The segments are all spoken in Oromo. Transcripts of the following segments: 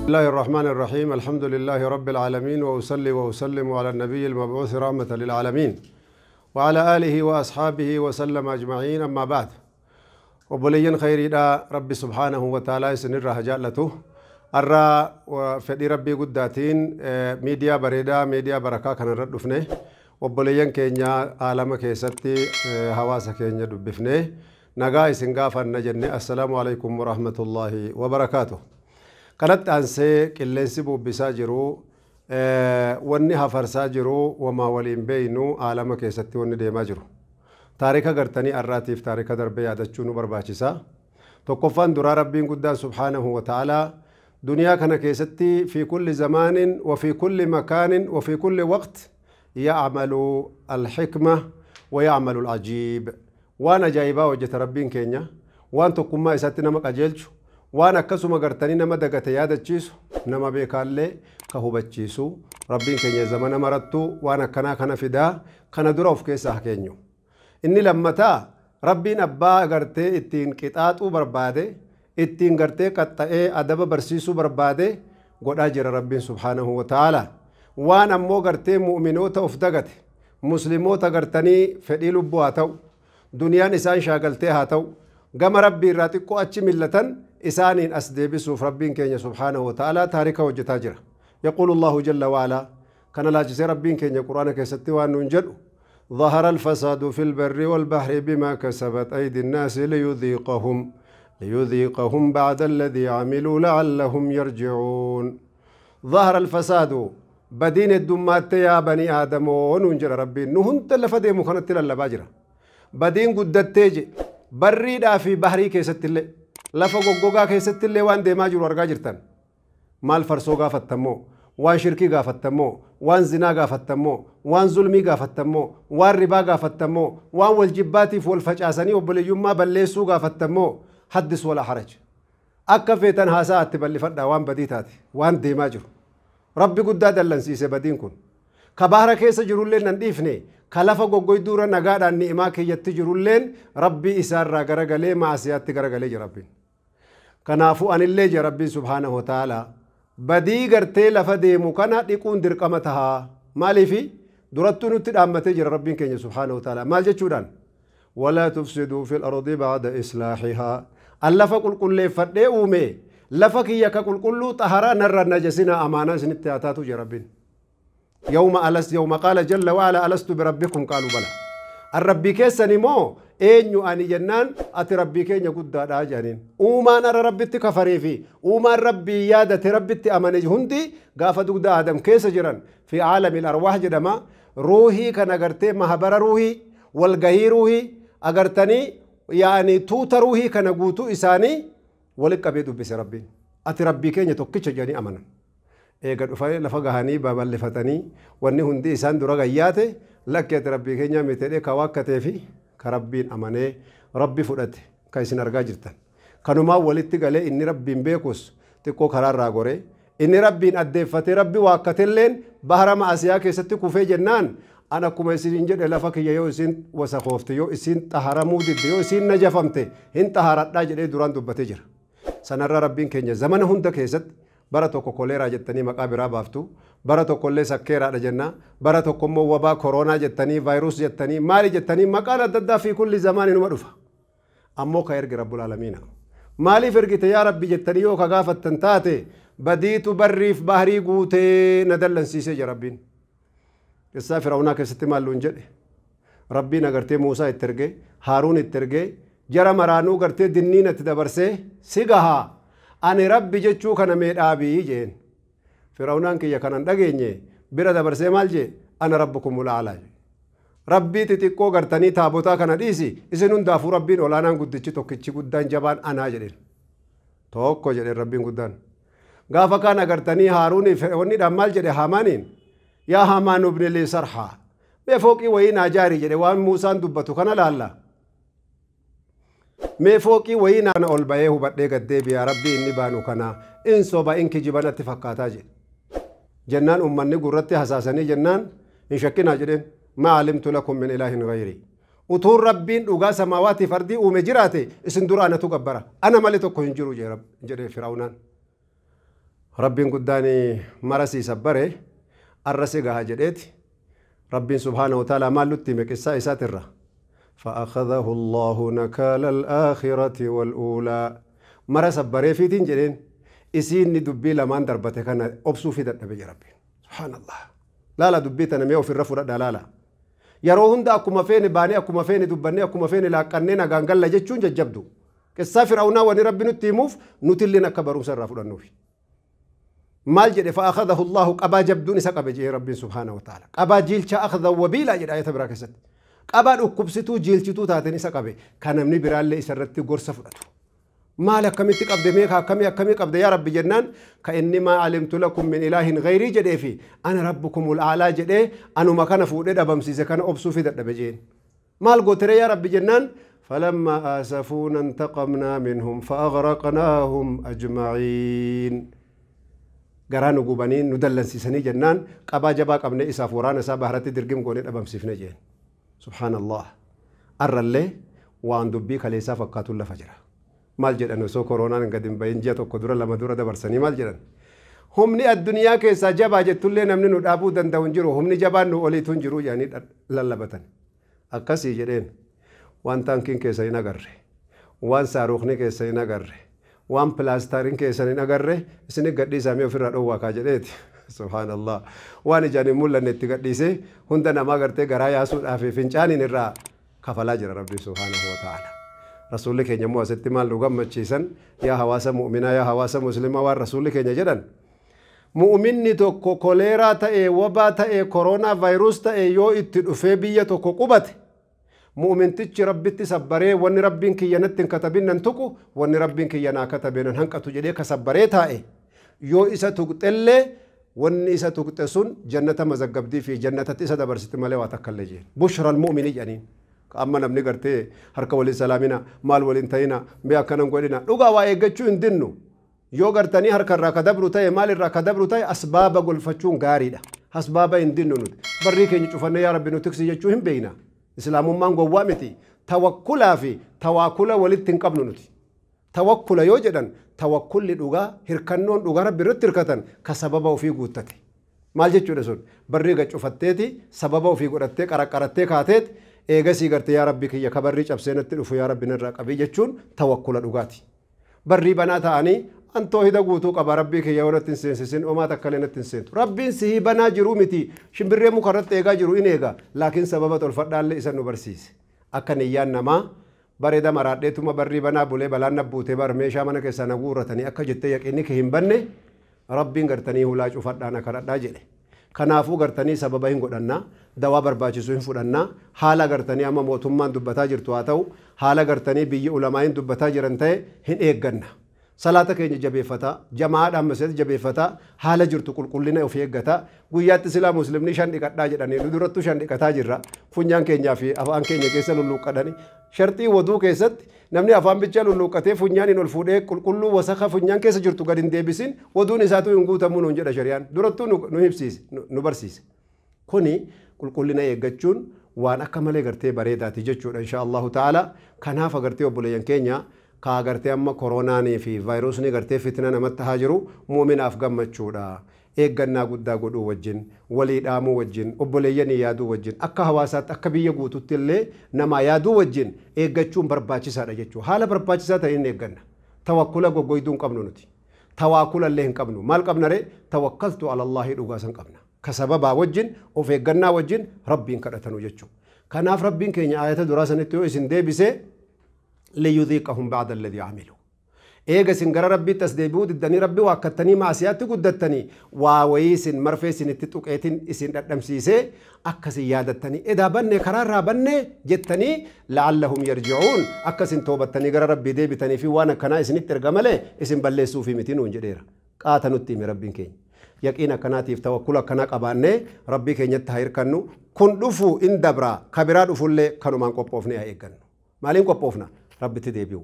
الله الرحمن الرحيم الحمد لله رب العالمين وأصلي وأسلم على النبي المبعوث رحمة للعالمين وعلى آله وأصحابه وسلم أجمعين أما بعد وبلين خيري دا ربي سبحانه وتعالى سنر هجالته أرى فدي ربي قداتين ميديا بريدا ميديا بركة كان ردفنه وبلين كينيا عالم كيستي هواسا كينيا دبفنه نغاي سنغافا نجنة السلام عليكم ورحمة الله وبركاته kanatti aansee qilleensi bubbisaa jiru wanni hafarsaa jiru wamaa waliin beeynu aalama keessatti wanni deemaa jiru. Taarika gartanii arraatiif taarika darbee yaadachuu nu barbaachisa. Tokkoffaan duraa Rabbiin guddaan subhaanahu wa ta'aalaa duniyaa kana keessatti fi kulli zamaanin wa fi kulli makaanin wa fi kulli waqt ya'malu al-hikma wa ya'malu al-ajiib. Waan ajaa'ibaa hojjeta Rabbiin keenya waan tokkummaa isaatti nama qajeelchu waan akkasuma gartanii nama dagate yaadachiisu nama beekaallee ka hubachiisu Rabbiin keenya zamana marattu waan akkanaa kana fidaa kana dura of keessaa haa keenyu. Inni lammataa Rabbiin abbaa gartee ittiin qixaaxuu barbaade ittiin gartee qaxxa'ee adaba barsiisuu barbaade godhaa jira Rabbiin subhaanahu wa ta'ala. Waan ammoo gartee mu'minoota of dagate muslimoota gartanii fedhii lubbuu haa ta'u duniyaan isaan shaagaltee haa ta'u gama Rabbii irraa xiqqoo achi millatan إسانين أسدي بسوف ربين كين سبحانه وتعالى تاريخ وجتاجرة يقول الله جل وعلا كان لا جزي ربين كين قرآن كيستي وأن ظهر الفساد في البر والبحر بما كسبت أيدي الناس ليذيقهم بعد الذي عملوا لعلهم يرجعون ظهر الفساد بدين الدمات يا بني آدم وننجر ربي نهن تلفدي مخنت للباجرة بدين قدت تيجي بري دا في بحري كيستي اللي lafa goggogaa keessatti illee waan deemaa jiru argaa jirtan. Maal farsoo gaafattammoo, waan shirkii gaafattammoo, waan zinaa gaafattammoo, waan zulmii gaafattammoo, waan ribaa gaafattammoo, waan wal jibbaatiif wal facaasanii obboleeyyummaa balleessuu gaafattammoo haddis wala haraj. Akka feetan haasaa itti bal'ifadhaa waan badii taate waan deemaa jiru. Rabbi guddaa dallansiise badiin kun. Ka bahara keessa jirullee nan dhiifne ka lafa goggoyduura nagaadhaan ni'imaa keeyyatti jirulleen Rabbi isaarraa garagalee maasiyaatti garagalee jira Rabbiin. Kanaafuu anillee jira Rabbiin subhaanahu wa ta'ala badii gartee lafa deemu kana dhiquun dirqama tahaa maaliifi durattuu nutti dhaammatee jira Rabbiin keenya subhaanahu wa ta'ala maal jechuudhaan walaa tufsiduu fil ardi ba'da islaahihaa an lafa qulqulleeffadhee uume lafa kiyya ka qulqulluu xaharaa narra najasinaa amaanaa isinitti haa taatu jira Rabbiin. يوم ألست يوم قال جل وعلا ألست بربكم قالوا بلى الربي كيسني مو eenyu ani jennaan ati rabbii keenya guddaadha jedhaniin. Uumaan ara rabbitti kafaree fi uumaan rabbii yaadate rabbitti amane hundi gaafa dugda Aadam keessa jiran fi caalamil arwaah jedhama. Ruuhii kan agartee mahabara ruuhii walgahii ruuhii agartanii yaani tuuta ruuhii kana guutuu isaanii walitti qabee dubbise rabbiin. Ati rabbii keenya tokkicha jedhanii amanan. Eega dhufanii lafa gahanii babal'ifatanii wanni hundi isaan dura gayyaate lakki ati rabbii keenya miti ka waakkatee fi ka rabbiin amanee rabbi fudhate ka isin argaa jirtan. Kanumaan walitti galee inni rabbiin beekus xiqqoo karaarraa goree inni rabbiin addeeffatee rabbi waakkatelleen bahara ma'asiyaa keessatti kufee jennaan an akkuma isin jedhe lafa kiyya yoo isin wasakoofte yoo isin xaharamuu didde yoo isin najafamte hin xaharadhaa jedhee duraan dubbatee jira. Sanarra rabbiin keenya zamana hunda keessatti bara tokko koleeraa jettanii maqaa biraa baaftu, bara tokkollee sakkeeraadha jenna, bara tokko immoo wabaa koronaa jettanii, vaayirus jettanii, maali jettanii maqaan adda addaa fi kulli zamaanii numa dhufa. Ammoo ka erge Rabbul Aalamiina. Maaliif ergite yaa Rabbi jettanii yoo ka gaafattan taate badiitu barriif bahrii guutee na dallansiisee jira Rabbiin. Qissaa Fir'aawnaa keessatti maal nuun jedhe? Rabbiin agartee Muusaa itti ergee, Haaruun itti ergee, jara maraanuu gartee dinniin itti dabarsee si gahaa. Ani rabbi jechuu kana mee dhaabii jeen. Fir'aawnaan kiyya kanan dhageenye bira dabarsee maal jee? Ana rabbukumul a'laa jee. Rabbii xixiqqoo gartanii taabotaa kana dhiisi isin hundaafuu rabbiin olaanaan guddichi tokkichi guddaan jabaan anaa jedheen. Tokko jedheen rabbiin guddaan. Gaafa kaan agartanii Haaruunii Fir'aawniidhaan maal jedhe Haamaaniin? Yaa Haamaan ubni lii sarhaa. Mee fooqii wayii naa jaari jedhe waan Muusaan dubbatu kana laalla. Mee fooqii wayii naa ol bahee hubadhee gad deebi'a rabbii inni baanu kana in soba in kijibanatti fakkaataa jedhe. Jennaan uummanni gurratti hasaasanii jennaan hin shakkinaa jedheen maa alimtu lakum min ilaahin ghayri. Utuun rabbiin dhugaa samaawaatiif ardii uume jiraate isin dura anatu gabbara ana malee tokko hin jiru jedhe Fir'aawnaan. Rabbiin guddaan marasii sabbare arrasi gaha jedheeti Rabbiin subhaanahu wa ta'ala maal nutti hime qissaa isaatirra فأخذه الله نكال الآخرة والأولى مرة سبري فيتين جدين إسيني دبي لمان دربته كان أبسو في دربه يا ربي سبحان الله لا لا دبي تنمية وفي الرفو لا لا yeroo hunda akkuma feene baanee akkuma feene dubbannee akkuma feene laaqqannee nagaan galla jechuun jajjabdu. Qissaa Fir'aawnaa wani Rabbi nutti himuuf nutilleen akka barumsa irraa fudhannuufi. Maal jedhe fa'akhadahu Allahu qabaa jabduun isa qabe jedhee Rabbiin subhaanahu wa ta'ala. Qabaa jiilcha akhadha wabiilaa jedha ayata biraa keessatti. Qabaa dhukkubsituu jiilchituu taateen isa qabe kan namni biraallee isa irratti gorsa fudhatu. Maal akkamitti qabde meeqa akkamii akkamii qabde yaa Rabbi jennaan ka inni maa alimtu lakum min ilaahin ghayrii jedhee fi ana rabbukumul a'laa jedhee anuma kana fuudhee dhabamsiise kana obsuu fi dadhabe jeen. Maal gootere yaa Rabbi jennaan فلما آسفونا انتقمنا منهم فأغرقناهم أجمعين. Garaa nu gubanii nu dallansiisanii jennaan qabaa jabaa qabnee isaaf waraana isaa baharatti dirgim goonee dhabamsiifne jeen. Subhaanallah. Arrallee waan dubbii kaleessaa fakkaatuun lafa jira. Maal jedhan osoo koronaan gad hin bahin ji'a tokko dura lama dura dabarsanii maal jedhan? Humni addunyaa keessaa jabaa jettullee namni nu dhaabuu danda'u hin jiru. Humni jabaan nu oliitu hin jiru jedhanii lallabatan. Akkasii jedheen waan taankiin keessa hin agarre, waan saaruqni keessa hin agarre, waan pilaastariin keessa hin agarre isin gadhiisamee ofirraa dhoowwaa kaa jedheeti. Subhaanallah. Waan ijaan hin mul'anne itti gadhiisee hunda namaa gartee garaa yaasuudhaaf fincaaniin irraa kafalaa jira Rabbi subhaanahu wa ta'ala. Rasuulli keenya immoo asitti maal nu gammachiisan yaa hawaasa mu'minaa yaa hawaasa muslimaa waan rasuulli keenya jedhan. Mu'minni tokko koleeraa ta'e wabaa ta'e koronaa vaayirus ta'e yoo itti dhufee biyya tokko qubate mu'mintichi Rabbitti sabbaree wanni Rabbiin kiyya natti hin katabin nan tuqu wanni Rabbiin kiyya naa katabe nan hanqatu jedhee ka sabbaree taa'e yoo isa tuqxellee wanni isa tuqxe sun jannata mazaggabdii fi jannatatti isa dabarsiti malee waa takka illee jeen. Bushral mu'mini jedhaniin. Amma namni gartee harka waliin salaamina maal waliin ta'ina mee akkanan godhina dhugaa waa eeggachuu hin dinnu yoo gartanii harka irraa ka dabru ta'e maal irraa ka dabru ta'e asbaaba golfachuun gaariidha. Asbaaba hin dinnu nuti barrii keenya cufannee yaa Rabbi nu tiksi jechuu hin beekna. Islaamummaan gowwaa miti. Tawakkulaa fi tawaakula walitti hin qabnu nuti. Tawakkula yoo jedhan tawakkulli dhugaa hirkannoon dhugaa Rabbi irratti hirkatan ka sababa ofii guuttate. Maal jechuudha sun barrii gacufatteeti sababa ofii godhattee qaraqqarattee kaateet eegasii gartee yaa Rabbi kiyya ka barrii cabsee natti dhufu yaa Rabbi narraa qabii jechuun tawakkula dhugaati. Barrii banaa ta'anii antoo hida guutuu qaba Rabbii kiyya yoo natti hin seensisin homaa takka illee natti hin seentu. Rabbiin sihii banaa jiruu miti shimbirree muka irratti eegaa jiru in eega laakiin sababa tolfadhaallee isa nu barsiise. Akka niyyaan namaa bareeda maraadheetuma barrii banaa bulee balaan nabbuutee bar meeshaa mana keessaa na guurratanii akka jettee yaqiinni kee hin banne Rabbiin gartanii hulaa cufadhaan akka dhadhaa jedhe. Kanaafuu gartanii sababa hin godhannaa, dawaa barbaachisu hin fudhannaa, haala gartanii amma mootummaan dubbataa jirtu haa ta'u, haala gartanii biyyi ulamaa'iin dubbataa jiran ta'e hin eegganna. Salaata keenya jabeeffataa, jamaadhaan masjida jabeeffataa, haala jirtu qulqullina of eeggataa, guyyaatti silaa muslimni 5 dhiqadhaa jedhanii nu durattuu 5 dhiqataa jirra. Funyaan keenyaa fi afaan keenya keessa lulluuqqadhanii sharxii waduu keessatti namni afaan bichaa lulluuqqatee funyaaniin ol fuudhee qulqulluu wasakha funyaan keessa jirtu gad hin deebisin waduun isaatu hin guutamuu nuun jedha shari'aan durattuu nu himsiise nu barsiise. Kuni qulqullina eeggachuun waan akka malee gartee bareedaati jechuudha insha Allahu ta'ala. Kanaaf agartee obboleeyyan keenya kaa gartee amma koronaanii fi vaayirusni gartee fitina namatti haa jiru mu'minaaf gammachuudha. Eeggannaa guddaa godhuu wajjin, walii dhaamuu wajjin, obboleeyyanii yaaduu wajjin, akka hawaasaatti akka biyya guututti illee namaa yaaduu wajjin eeggachuun barbaachisaadha jechuudha. Haala barbaachisaa ta'een eegganna. Tawakkula goggoyduu hin qabnu nuti. Tawaakula illee hin qabnu. Maal qabna ree? Tawakkaltu ala Allaahi dhugaa san qabna. Ka sababaa wajjin, of eeggannaa wajjin Rabbiin kadhatanu jechuudha. Kanaaf Rabbiin keenya ayata duraa sanitti yoo isin deebise liyudhiiqahum ba'da alladhii amilu. Eega isin gara Rabbiitti as deebi'uu diddanii Rabbi waakkattanii maasiyaatti guddattanii waa wayii isin marfee isin itti tuqeetiin isin dhadhamsiisee akkasin yaadattanii edaa banne karaarraa banne jettanii la'allahum yarji'uun akkasin toobattanii gara Rabbii deebitanii fi waan akkanaa isinitti erga malee isin balleessuufi miti nuun jedheera. Qaata nutti hime Rabbiin keenya. Yaqiin akkanaatiif tawakkula akkanaa qabaannee Rabbii keenyatti haa hirkannu. Kun dhufu in dabra kabiraa dhufullee kanumaan qophoofnee haa eeggannu. Maaliin qophoofna? Rabbitti deebi'u.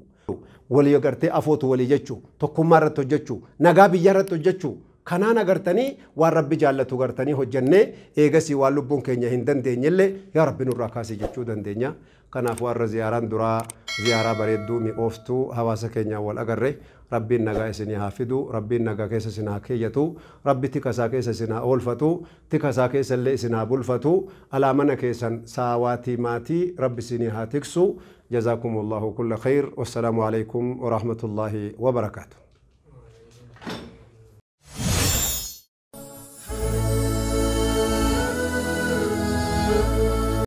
Walii agartee afootu walii jechuu, tokkummaa irratti hojjechuu, nagaa biyya irratti hojjechuu, kanaan agartanii waan Rabbi jaallatu gartanii hojjennee eegasii waan lubbuun keenya hin dandeenyellee yaa Rabbi nurraa kaasii jechuu dandeenya. Kanaaf warra ziyaaraan duraa Ziyaaraa bareedduu mi'ooftuu hawaasa keenyaan wal agarre. Rabbiin nagaa isinii haa fidu, Rabbiin nagaa keessa isin haa keeyyatu, Rabbi tika isaa keessa isin haa oolfatu, tika isaa keessa illee isin haa bulfatu, alaa mana keessan saawaatii maatii Rabbi isinii haa tiksu. Jazaakumullahu kulla khayr. Wassalaamu alaikum warahmatullaahi wabarakaatu.